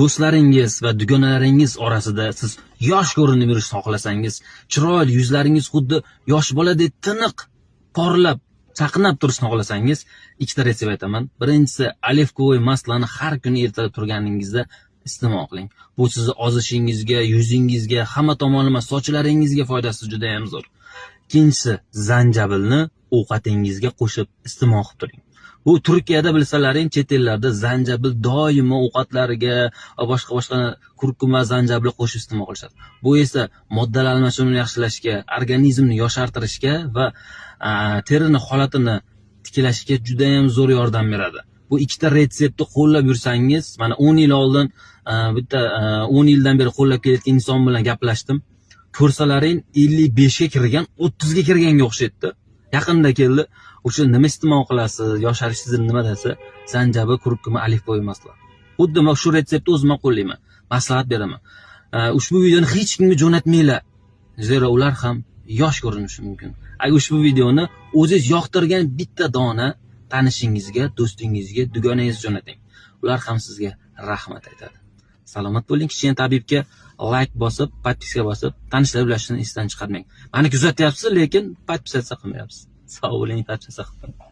Do'stlaringiz va dugonalaringiz orasida siz yosh ko'rinib yurishni xohlasangiz, chiroyli yuzlaringiz xuddi yosh boladek tiniq, porlab, chaqnab turishni xohlasangiz, ikkita retsept aytaman. Birinchisi, оливковый масло ni har kuni ertalab turganingizda iste'mol qiling. Bu sizni ozishingizga, yuzingizga, hamma tomonlama sochlaringizga foydasi juda ham zo'r. Ikkinchisi, zanjabilni ovqatingizga qo'shib iste'mol qilib turing. Bu Turkiyada bilsalaring, chet ellarda zanjabil doimo ovqatlariga va boshqa boshqa kurkuma, zanjabil qo'shib iste'mol qilishadi. Bu esa moddalar almashinuvini yaxshilashga, organizmni yoshartirishga va terini holatini tiklashga juda ham zo'r yordam beradi. Bu ikkita retseptni qo'llab yursangiz, mana 10 yil oldin bitta 10 yildan beri qo'llab kelayotgan inson bilan gaplashdim. Ko'rsalaring, 55 ga kirgan, 30 ga kirganga o'xshaydi. Yaqinda keldi. O'sha nima iste'mol qilasiz, yosharish sizni nima desa, zanjabil, kurkuma, оливковый масло. Xuddi man shu retseptni o'zim ham qo'llayman. Maslahat beraman. Ushbu videoni hech kimga jo'natmanglar. Zero ular ham yosh ko'rinishi mumkin. Agar ushbu videoni o'zingiz yoqtirgan bitta dona tanishingizga, do'stingizga, dugonangizga jo'nating. Ular ham sizga rahmat aytadi. Salomat bo'ling. Kichkina tabibga layk bosib, подписка bosib, tanishlar ulashishni esdan chiqarmang. Mani kuzatyapsiz, lekin подписаться qilmayapsiz. Sog' bo'ling, подписаться qilib qo'ying.